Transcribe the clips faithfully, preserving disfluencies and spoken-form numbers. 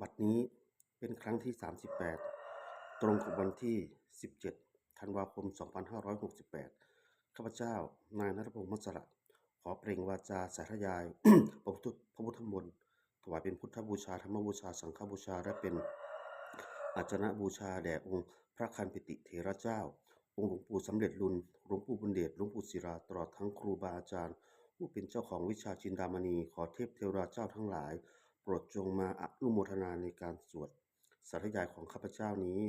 บัดนี้เป็นครั้งที่ สามสิบแปด ตรงกับวันที่ สิบเจ็ด ธันวาคม สองพันห้าร้อยหกสิบแปด ข้าพเจ้า นายณัฐพงษ์ มัสสะ ขอเปล่งวาจาสาธยาย พระพุทธพระพุทธมนต์ ถวายเป็นพุทธบูชา ธรรมบูชา สังฆบูชา และเป็นอาจนะบูชาแด่องค์พระคันปิติเถระเจ้า องค์หลวงปู่สำเร็จลุน หลวงปู่บุญเดช หลวงปู่ศิลา ตลอดทั้งครูบาอาจารย์ ผู้เป็นเจ้าของวิชาจินดามณี ขอเทพเทวดาเจ้าทั้งหลาย โปรดจงมาอนุโมทนาในการสวดสาธยายของข้าพเจ้านี้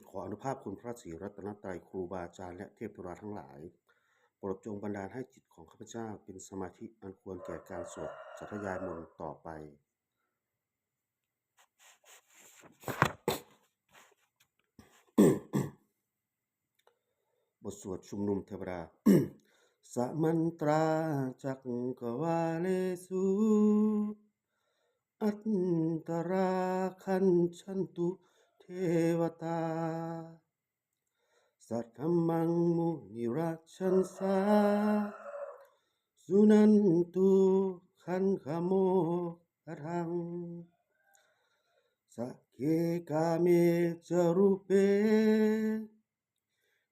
ขออานุภาพคุณพระศรีรัตนตรัย ครูบาอาจารย์ และเทพเทวดาทั้งหลาย โปรดจงบันดาลให้จิตของข้าพเจ้าเป็นสมาธิอันควรแก่การสวดสาธยายมนต์ต่อไป บทสวดชุมนุมเทวดา Samantā cakkavāḷesu attarāgacchantu devatā. Saddhammaṃ munirājassa suṇantu saggamokkhadaṃ. Sagge kāme ca rūpe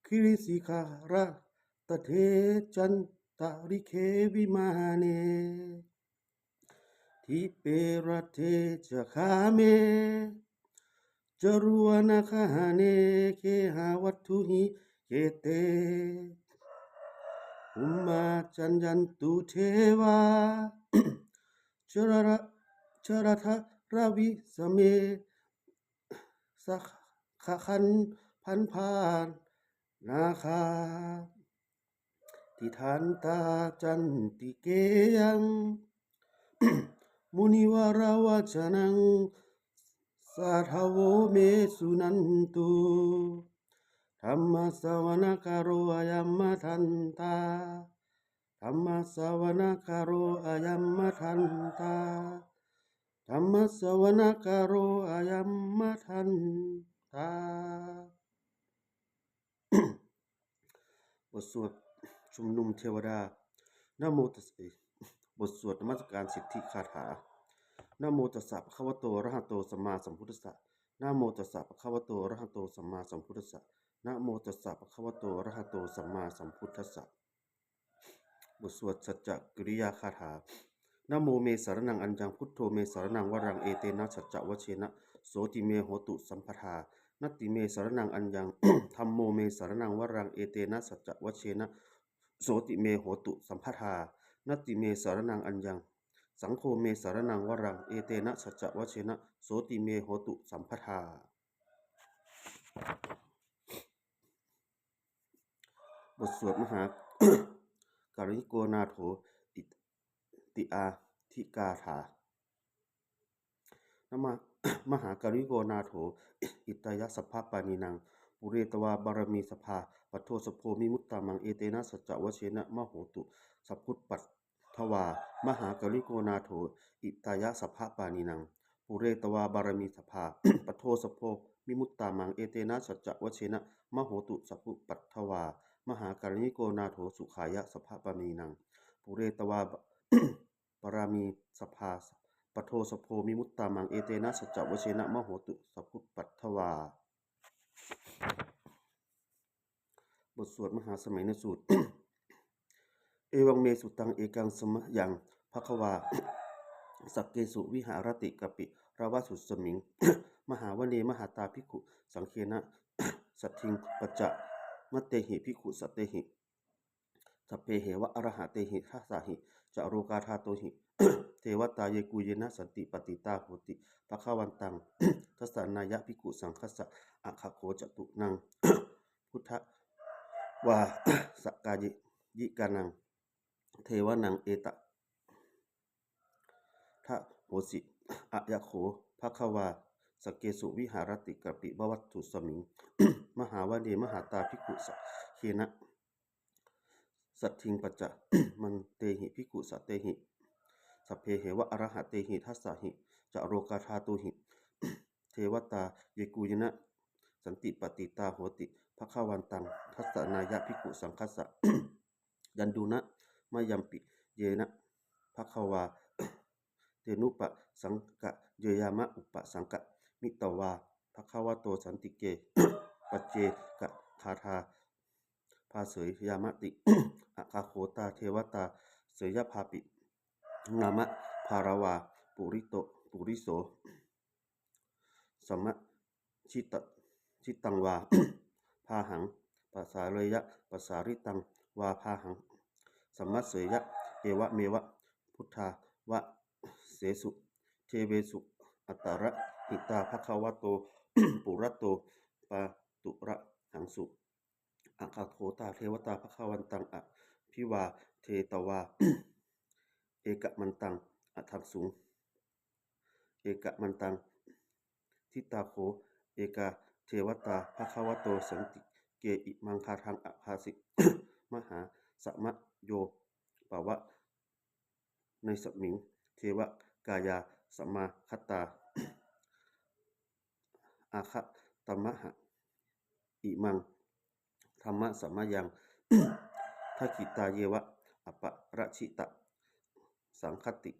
girisikharataṭe cantalikkhe vimāne, dīpe raṭṭhe ca gāme taruvanagahane gehavatthumhi khette, bhummā cāyantu devā jala- jalathalavisame sakkathaṃ paṇṇaraṃ nāgā tiṭṭhantā santike yaṃ munivaravacanaṃ sādhavo me suṇantu. Dhammassavanakālo ayam bhadantā. Dhammassavanakālo ayam bhadantā. Dhammassavanakālo ayam bhadantā. บทสวดชุมนุมเทวดา Namo tassa บทสวดนมัสการสิทธิคาถา Namo tassa bhagavato arahato sammāsambuddhassa. Namo tassa bhagavato arahato sammāsambuddhassa. Namo tassa bhagavato arahato sammāsambuddhassa. บทสวดสัจจกิริยาคาถา Namo me saraṇaṃ aññaṃ, buddho me saraṇaṃ varaṃ, etena saccavajjena sotthi me hotu sabbadā. Natthi me saraṇaṃ aññaṃ, dhammo me saraṇaṃ varaṃ, etena saccavajjena sotthi me hotu sabbadā. Natthi me saraṇaṃ aññaṃ, saṅgho me saraṇaṃ varaṃ, etena saccavajjena sotthi me hotu sabbadā. บทสวดมหา การุณิโกนาโถ อิติอาทิกาถา Nama- mahākāruṇiko nātho hitāya sabbapāṇinaṃ, pūretvā pāramī sabbā patto sambodhimuttamaṃ, etena saccavajjena mā hontu sabbupaddavā. Mahākāruṇiko nātho hitāya sabbapāṇinaṃ, pūretvā pāramī sabbā patto sambodhimuttamaṃ, etena saccavajjena mā hontu sabbupaddavā. Mahākāruṇiko nātho sukhāya sabbapāṇinaṃ, pūretvā pāramī sabbā patto sambodhimuttamaṃ, etena saccavajjena mā hontu sabbupaddavā. บทสวดมหาสมัยนสูตร Evaṃ me sutaṃ. Ekaṃ samayaṃ bhagavā sakkesu viharati kapilavatthusmiṃ mahāvane mahatā bhikkhusaṅghena saddhiṃ pañcamattehi bhikkhusatehi sabbeheva arahantehi dasahi ca lokadhātūhi devatā yebhuyyena santi pasitā honti bhagavantaṃ dassanāya bhikkhusaṅghassa. Atha kho catunnaṃ buddhavāsakāyikānaṃ devānaṃ etadahosi: Ayaṃ kho bhagavā sakkesu viharati kapilavatthusmiṃ mahāvane mahatā bhikkhusaṅghena saddhiṃ pañcamattehi bhikkhusatehi sabbeheva arahantehi dasahi ca lokadhātūhi devatā yebhuyyena santi pasitā honti bhagavantaṃ dassanāya bhikkhusaṅghassa. Yannūna mayampi yena bhagavā tenupasaṅkamitu ye yāma upasaṅkamitvā bhagavato santike paccekagāthā bhāseyyāmāti. Atha kho tā devatā seyyathāpi nāma balavā puriso puriso sammiñjitaṃ vā bāhaṃ pasāreyya, pasāritaṃ vā bāhaṃ sammoseyya, evameva suddhāvāsesu devesu antarahitā bhagavato purato pāturahaṃsu. Atha kho tā devatā bhagavantaṃ abhivādetvā ekamantaṃ aṭṭhaṃsu. Ekamantaṃ ṭhitā kho ekā devatā bhagavato santike imaṃ gāthaṃ abhāsi: Mahāsamayo pavane- -smiṃ, devakāyā samāgatā, āgatamha imaṃ dhammasamayaṃ, dakkhitāyeva aparājitasaṅghanti.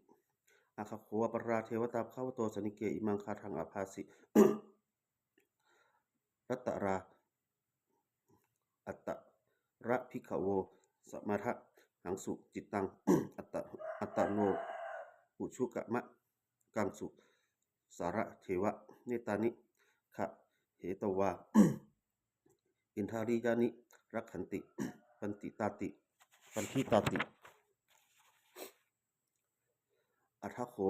Atha kho aparā devatā bhagavato santike imaṃ gāthaṃ abhāsi: Tatra ātappamakaṃsu bhikkhavo samādahaṃsu cittaṃ, attano ujukamakaṃsu sārathīva, nettāni gahetvā indriyāni rakkhanti paṇḍitāti, paṇḍitāti. Atha kho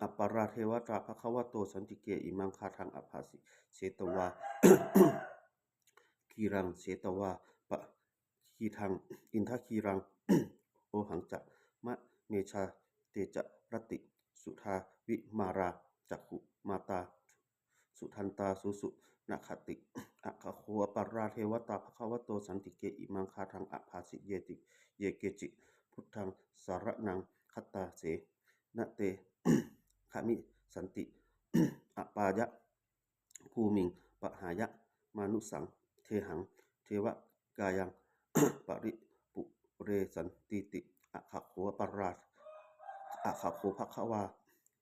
aparā devatā bhagavato santike imaṃ gāthaṃ abhāsi: Chetvā khīlaṃ chetvā palighaṃ indakhīlaṃ ohaccamanejā, te caranti suddhā vimalā cakkhumatā sudantā susunāgāti. Atha kho aparā devatā bhagavato santike imaṃ gāthaṃ abhāsi: Yeti, ye keci buddhaṃ saraṇaṃ gatāse, na te gamissanti apāyabhūmiṃ, pahāya mānusaṃ dehaṃ, devakāyaṃ paripūressantīti. Atha kho aparā, atha kho bhagavā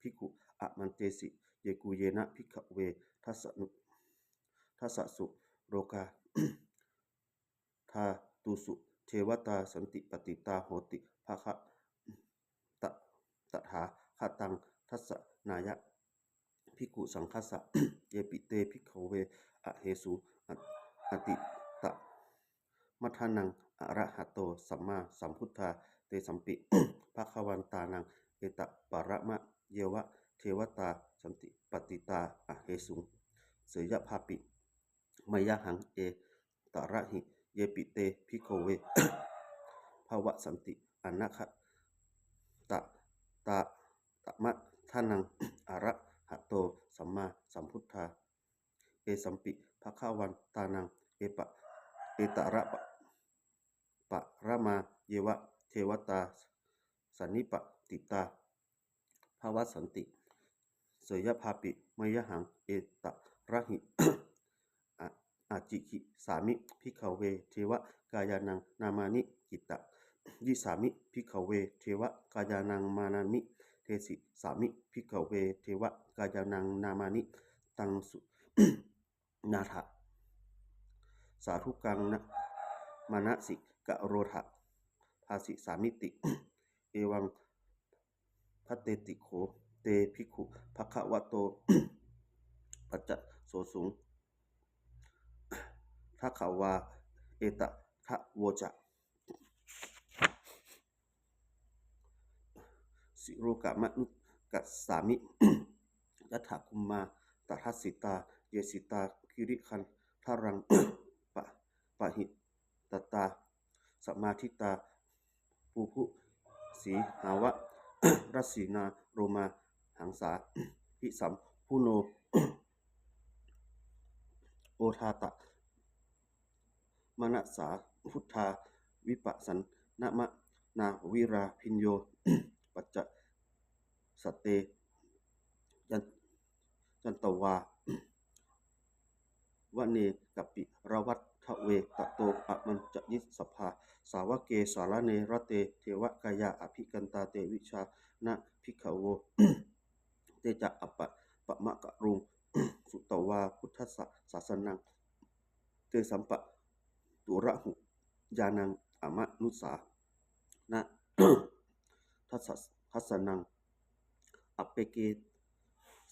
bhikkhū āmantesi: Yebhuyyena bhikkhave dasasu, dasasu lokadhātūsu devatā santipatitā honti bhagavato tathāgataṃ dassanāya bhikkhusaṅghassa. Yepi te bhikkhave ahesuṃ atītamaddhānaṃ arahato sammāsambuddhā, tesampi bhagavantānaṃ etaparamāyeva devatā santipatitā ahesuṃ, seyyathāpi mayhaṃ etarahi. Yepi te bhikkhave bhavissanti anāgatamaddhānaṃ arahato sammāsambuddhā, tesampi bhagavantānaṃ etaparamāyeva devatā sannipatitā bhavissanti, seyyathāpi mayhaṃ etarahi. Ācikkhissāmi bhikkhave devakāyānaṃ nāmāni, kittayissāmi bhikkhave devakāyānaṃ nāmāni, desissāmi bhikkhave devakāyānaṃ nāmāni, taṃ suṇātha sādhukaṃ manasikarotha bhāsissāmīti. Evaṃ bhanteti kho te bhikkhū bhagavato paccassosuṃ. Bhagavā etadavoca: Silokamanukassāmi, yattha bhummā tadassitā; ye sitā girigabbharaṃ, pahitattā samāhitā. Phussīhava sallīnā, lomahaṃsābhisambhuno; odātamanasā suddhā, vippasannamanāvilā. Bhiyyo pañcasate ñatvā, vane kāpilavatthave; tato āmantayi satthā, sāvake sāsane rate. Devakāyā abhikkantā, te vijānātha bhikkhavo; te ca ātappamakaruṃ, pamakaruṃ sutvā buddhassa sāsanaṃ, tesampi duravū ñāṇaṃ amanussāna dassanaṃ, appeke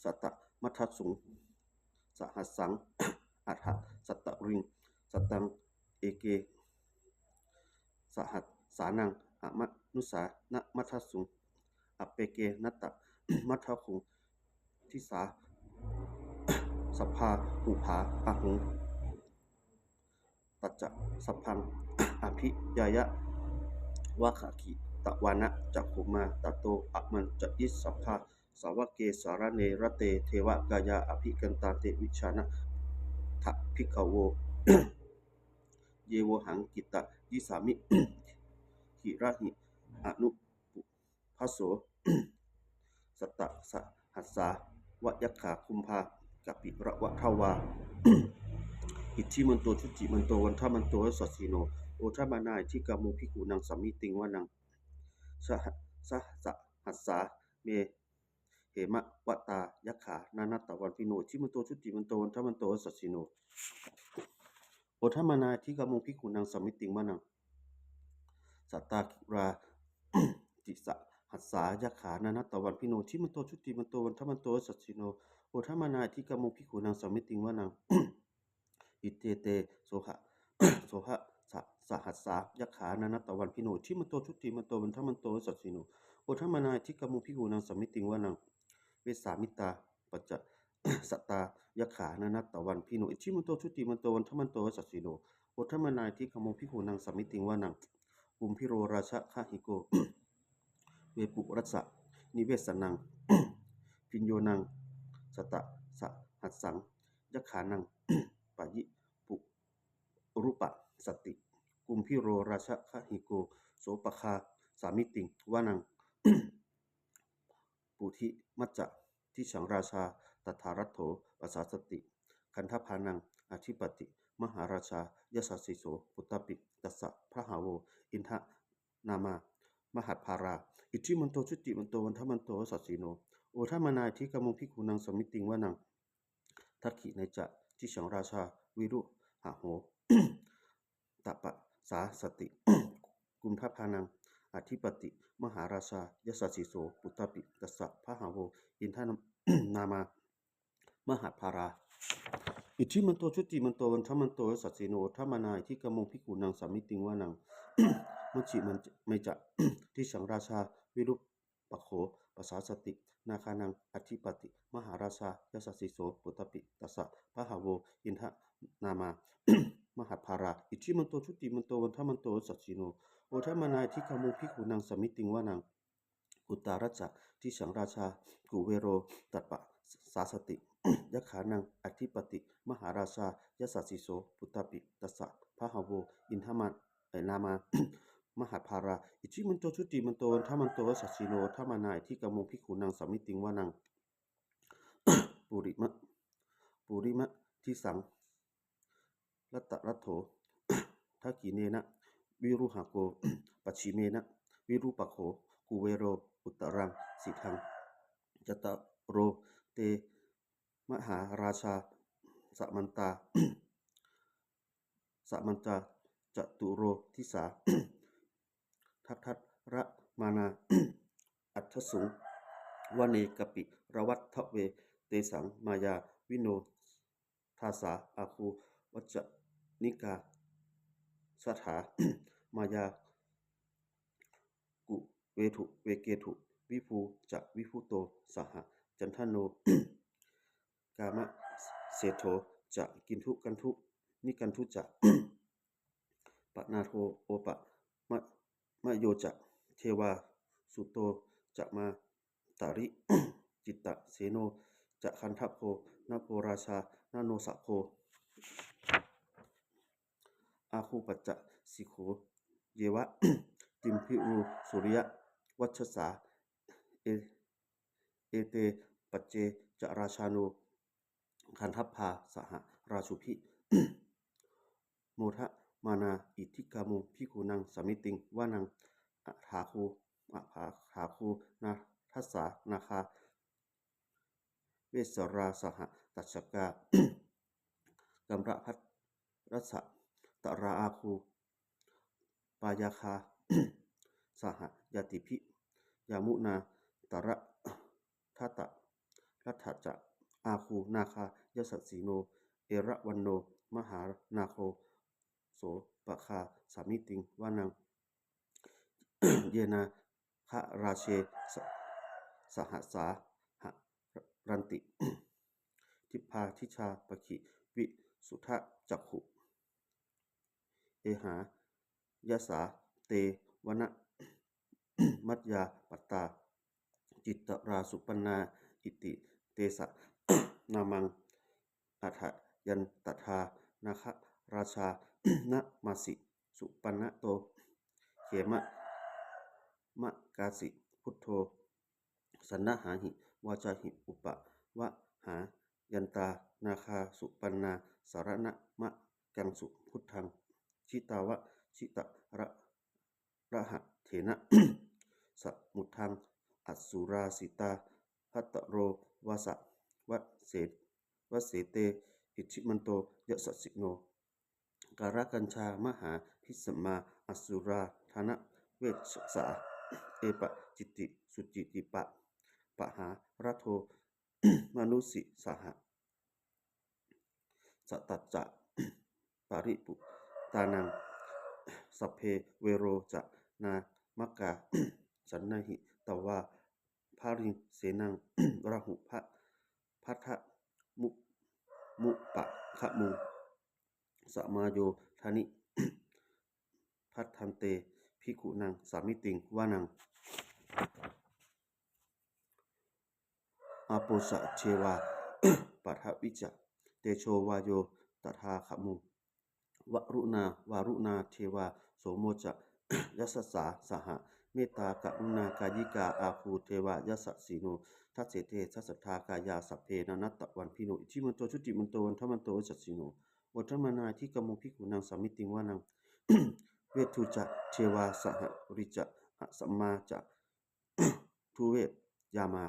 satamaddakkhuṃ sahassaṃ atha sattariṃ sataṃ, eke sahassānaṃ amanussānamaddasuṃ, appekenantamaddakkhuṃ disā sabbā phuṭā ahuṃ. Tañca sabbaṃ abhiññāya vavakkhitvāna cakkhumā, tato āmantayi satthā sāvake sāsane rate. Devakāyā abhikkantā te vijānātha bhikkhavo, ye vohaṃ kittayissāmi girāhi anupubbaso. Sattasahassā va yakkhā kumbhakapilavatthavā, iddhimanto jutimanto vaṇṇavanto yasassino, modamānā abhikkāmuṃ bhikkhūnaṃ samitiṃ vanaṃ. Saha- sahassā me hemavatā yakkhā nānattavaṇṇino, iddhimanto jutimanto vaṇṇavanto yasassino, modamānā abhikkāmuṃ bhikkhūnaṃ samitiṃ vanaṃ. Sātāgirā tisahassā yakkhā nānattavaṇṇino, iddhimanto jutimanto vaṇṇavanto yasassino, modamānā abhikkāmuṃ bhikkhūnaṃ samitiṃ vanaṃ. Iccete soha- sohassā sahassā yakkhā nānattavaṇṇino, iddhimanto jutimanto vaṇṇavanto yasassino, modamānā abhikkāmuṃ bhikkhūnaṃ samitiṃ vanaṃ. Vessāmittā pañcasatā yakkhā nānattavaṇṇino, iddhimanto jutimanto vaṇṇavanto yasassino, modamānā abhikkāmuṃ bhikkhūnaṃ samitiṃ vanaṃ. Kumbhīro rājagahiko vepullassa nivesanaṃ, bhiyyo naṃ satasahassaṃ yakkhānaṃ payirupasati, kumbhīro rājagahiko sopāga samitiṃ vanaṃ. Puthimajja disaṃ rājā dhataraṭṭho pasāsati, gandhabbānaṃ ādhipati mahārājā yasassi so. Puttāpi tassa bahavo indanāmā mahabbalā, iddhimanto jutimanto vaṇṇavanto yasassino, modamānā abhikkāmuṃ bhikkhūnaṃ samitiṃ vanaṃ. Dakkhiṇe ca disaṃ rājā virūḷho tappasāsati, gandhabbānaṃ ādhipati mahārājā yasassi so. Puttāpi tassa bahavo indanāmā mahabbalā, iddhimanto jutimanto vaṇṇavanto yasassino, modamānā abhikkāmuṃ bhikkhūnaṃ samitiṃ vanaṃ. Majjhime ca disaṃ rājā virūpakkho pasāsati, nāgānaṃ ādhipati mahārājā yasassi so. Puttāpi tassa bahavo indanāmā mahabbalā, iddhimanto jutimanto vaṇṇavanto yasassino, modamānā abhikkāmuṃ bhikkhūnaṃ samitiṃ vanaṃ. Uttarajja disaṃ rājā kuvero tappasāsati, yakkhānaṃ ādhipati mahārājā yasassi so. Puttāpi tassa bahavo indanāmā mahabbalā, iddhimanto jutimanto vaṇṇavanto yasassino, modamānā abhikkāmuṃ bhikkhūnaṃ samitiṃ vanaṃ. Purima- purimaṃ disaṃ dhataraṭṭho, dakkhiṇena virūḷhako, pacchimena virūpakkho, kuvero uttaraṃ disaṃ. Cattāro te mahārājā samantā samantā caturo disā, daddallamānā aṭṭhaṃsu vane kāpilavatthave. Tesaṃ māyāvino dāsā āgū vañcanikā saṭhā, māyā kuṭeṇḍu veṭeṇḍu viṭū ca viṭuṭo saha, candano kāmaseṭṭho ca kinnughaṇḍu nighaṇḍu ca, panādo opamañño ca devasūto ca mātali, cittaseno ca gandhabbo naḷo rājā janosabho, āgū pañcasikho yeva timbarū suriyavacchasā. E- ete pañce ca rājāno gandhabbā saha rājubhi, modamānā abhikkāmuṃ bhikkhūnaṃ samitiṃ vanaṃ. Athāgū athāgū nāgasā nāgā vessarā saha tacchakā, kambalassatarā āgū pāyāgā saha ñātibhi. Yāmunā dhataraṭṭhā ca āgū nāgā yasassino, erāvaṇo mahānāgo sopāga samitiṃ vanaṃ. Ye nāgarāje sa-, sahasā haranti dibbā dijā pakkhi visuddhacakkhū, ehāyasā te vanamajjhapattā citrā supaṇṇā iti tesa nāmaṃ. Atha yaṃ tadā nāgarājānamāsi supaṇṇato khemamakāsi buddho, saṇhāhi vācāhi upavhayantā nāgā supaṇṇā saraṇamakaṃsu buddhaṃ. Jitā vajiraha tena samuddaṃ asurā sitā, bhātaro vāsavassete iddhimanto yasassino. Kālakañjā mahābhismā asurā dānaveghasā, vepacitti sucitti pahārādo mānusī saha. Satañca baliputtānaṃ sabbe verocanāmakā, sannayhitvā baliṃ senaṃ rāhubhaddamupāgamuṃ. Samayodāni bhaddante bhikkhūnaṃ samitiṃ vanaṃ. Āpo ca devā paṭhavī ca tejo vāyo tadāgamuṃ. Varuṇā vāruṇā devā somo ca yasasā saha. Mettākaruṇākāyikā āgū devā yasassino. Dasete dasadhā kāyā sabbe nānattavaṇṇino, iddhimanto jutimanto vaṇṇavanto yasassino. Modamānā abhikkāmuṃ bhikkhūnaṃ samitiṃ vanaṃ. Veṇḍū ca devā sahalī ca asamā ca duve yamā.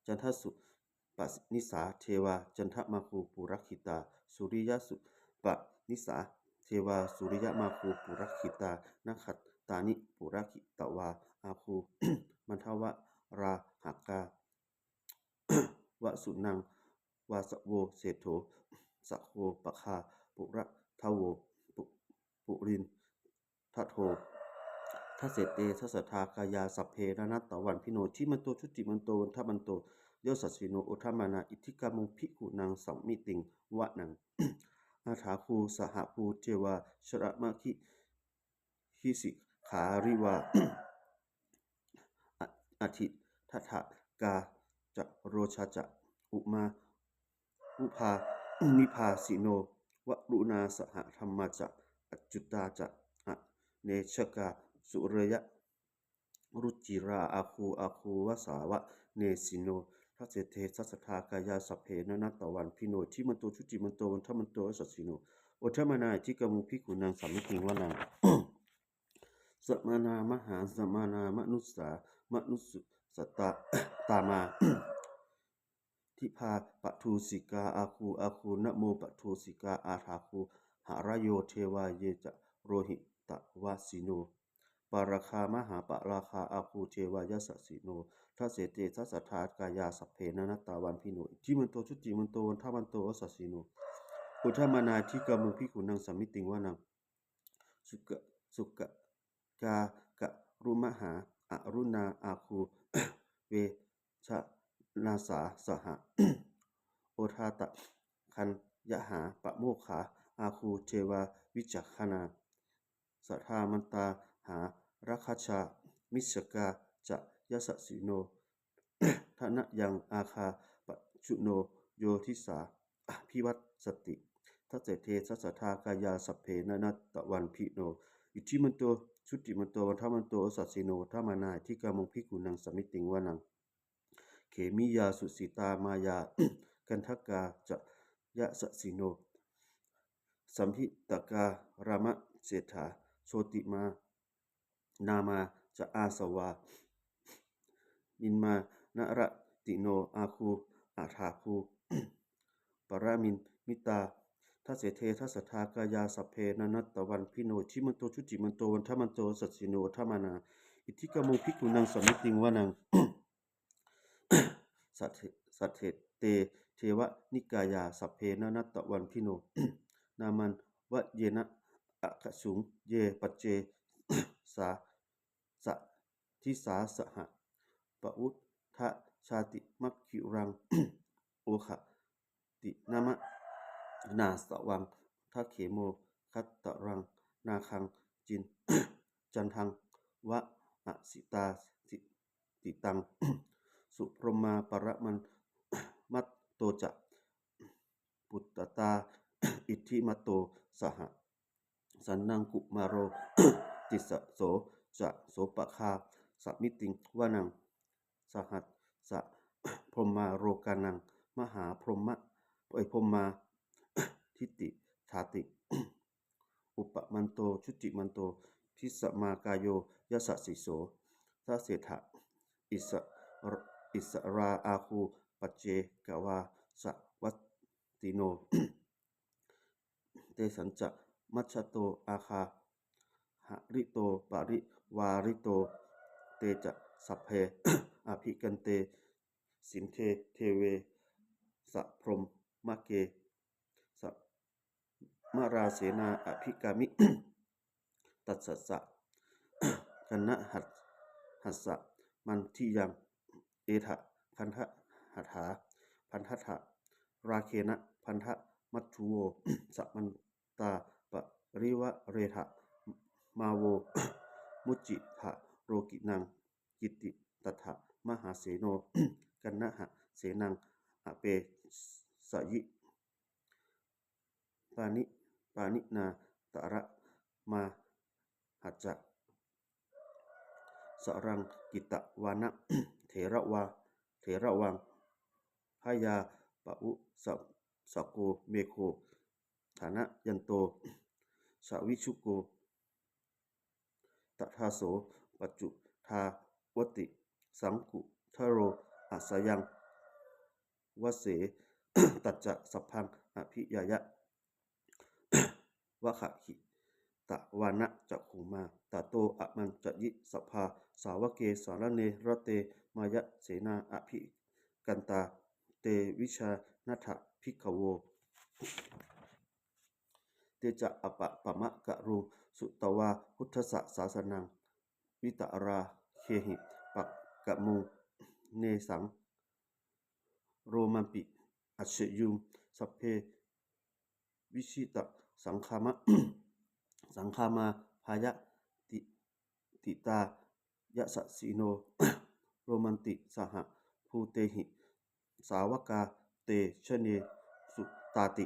Candassūpanisā devā candamāgū purakkhitā. Suriyassūpanisā devā suriyamāgū purakkhitā. Nakkhattāni purakkhitvā āgū mandavalāhakā. Vasūnaṃ vāsavo seṭṭho sakkopāga puggaḷo purindado. Dasete dasadhā kāyā sabbe nānattavaṇṇino, iddhimanto jutimanto vaṇṇavanto yasassino. Modamānā abhikkāmuṃ bhikkhūnaṃ samitiṃ vanaṃ. Athāgū sahabhū devā jalamaggisikhāriva. Atidaṭṭhakā ca rojā ca umā uphānibhāsino. Varuṇā sahadhammā ca accutā ca anejakā. Sūleyyarucirā āgū āgū vāsavanesino. Dasete dasadhā kāyā sabbe nānattavaṇṇino, iddhimanto jutimanto vaṇṇavanto yasassino. Modamānā abhikkāmuṃ bhikkhūnaṃ samitiṃ vanaṃ. Samānā mahāsamānā mānusā mānusuttamā. Dibbā paṭhasikā āgū āgū namo paṭhasikā. Athāgū harayo devā ye ca lohitavāsino. Pāragā mahāpāragā āgū devā yasassino. Dasete dasadhā kāyā sabbe nānattavaṇṇino, iddhimanto jutimanto vaṇṇavanto yasassino. Modamānā abhikkāmuṃ bhikkhūnaṃ samitiṃ vanaṃ. Sukkā sukkā karumhā aruṇā āgū vechaṇasā saha. Odātagayhā pāmokkhā āgū devā vicakkhaṇā. Sadāmattā hāragajā missakā ca yasassino. Thanayaṃ āga pajjunno yo disā abhivassati. Dasete dasadhā kāyā sabbe nānattavaṇṇino, iddhimanto jutimanto vaṇṇavanto yasassino. Modamānā abhikkāmuṃ bhikkhūnaṃ samitiṃ vanaṃ. Khemiyā tusitā māyā kaṭṭhakā ca yasassino. Lambitakā lāmaseṭṭhā jotināmā ca āsavā. Nimmānaratī vattino āgū athāgū paramimmitā. Dasete dasadhā kāyā sabbe nānattavaṇṇino, iddhimanto jutimanto vaṇṇavanto yasassino, modamānā iddhikāraṃ bhikkhūnaṃ samitiṃ vanaṃ. Sate- Saṭṭhete devanikāyā sabbe nānattavaṇṇino, nāmanvayena āgañchuṃ ye paccasā- sa- disā saha. Pavutthajātimakhīlaṃ oghatiṇṇamanāsavaṃ, dakkhemoghataraṃ nāgaṃ cin- candaṃva asitāti- -taṃ. Subrahmā paramatto ca puttasā iddhimato saha, sanaṅkumāro tisso ca sopāga samitiṃ vanaṃ. Sahassabrahmalokānaṃ mahābrahmā- eh, brahmābhitiṭṭhati, ukkhitto jutimanto bhismākāyo yasassi so. Dasettha issarā āgū paccekavasavattino, tesañca majjhato āgā hārito parivārito. Te ca sabbe abhikkante sinde deve sabrahmake, samarā senā abhikkāmi. Tassa kaṇhassa mandiyaṃ etha gaṇhatha bandhatha rāgena bandhamatthu. Samantā parivāretha mā vo muñcittha rokānaṃ kiñci. Tattha mahāseno kaṇhasenaṃ apesayi, pāṇi- pāṇinā talamāhacca saraṃ katvāna bheravaṃ. Bheravaṃ bhayā pavutthajāto megho thanayanto savijjuko, tadā so paccudāvatti saṅkuddho asayaṃvase. Tañca sabbaṃ abhiññāya vavakkhitvāna cakkhumā, tato āmantayi satthā sāvake sāsane rate. Mārasenā abhikkantā te vijānātha bhikkhavo, te ca ātappamakaruṃ sutvā buddhassa sāsanaṃ, vītarāgehi pakkāmuṃ nesaṃ lomampi iñjayuṃ. Sabbe vijitasaṅgāmā saṅgāmā bhayātītā yasassino, modanti saha bhūtehi sāvakā te janesutāti.